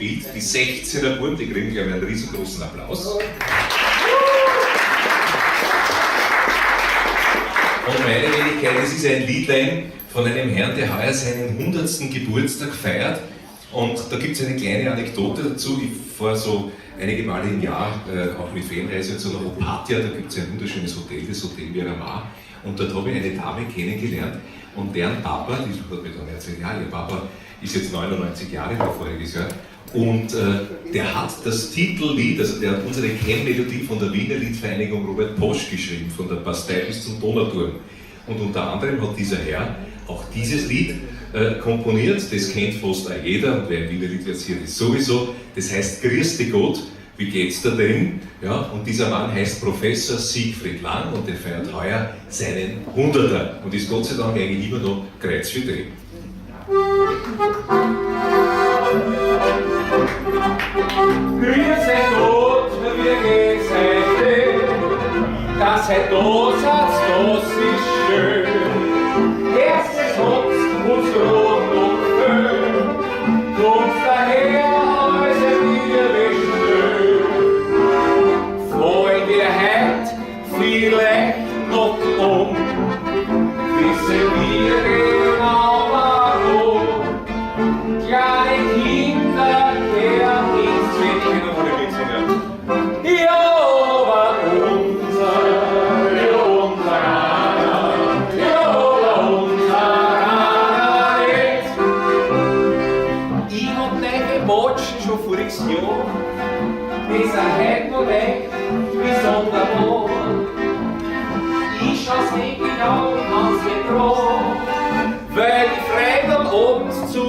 Bild die 16er Buben, die kriegen, glaube ich, einen riesengroßen Applaus. Und meine Wenigkeit, es ist ein Liedlein von einem Herrn, der heuer seinen 100. Geburtstag feiert. Und da gibt es eine kleine Anekdote dazu. Ich fahre so einige Male im Jahr, auch mit Fernreise und so nach Opatija, da gibt es ein wunderschönes Hotel, das Hotel Miramar. Und dort habe ich eine Dame kennengelernt und deren Papa, die hat mir dann erzählt, ja, ihr Papa ist jetzt 99 Jahre, war voriges Jahr, und der hat das Titellied, also der hat unsere Kennmelodie von der Wiener Liedvereinigung Robert Posch geschrieben, von der Bastei bis zum Donauturm. Und unter anderem hat dieser Herr auch dieses Lied komponiert, das kennt fast auch jeder und wer im Wiener Lied versiert ist sowieso. Das heißt Grüß dich Gott, wie geht's da denn? Ja, und dieser Mann heißt Professor Siegfried Lang und der feiert heuer seinen Hunderter und ist Gott sei Dank eigentlich immer noch kreuzfidel. Grüß Gott, wie geht's euch denn? Dass ihr da seid, das ist schön. Erstes hat's uns rot und schön. Kommt daher, also wir schnell. Fallen wir heut vielleicht noch um, wissen wir genau warum. Kleine Kinder kehren ins Ich noch eine mitsingen. Ja, aber unser, ja, unser einer, ja, aber unser einer nicht. Ich hab neue Watschen schon voriges Jahr, die sind heut noch nicht wie sonderbar. Ich schau's nicht genau, kann's nicht tragen, weil die Freunde am Abend zu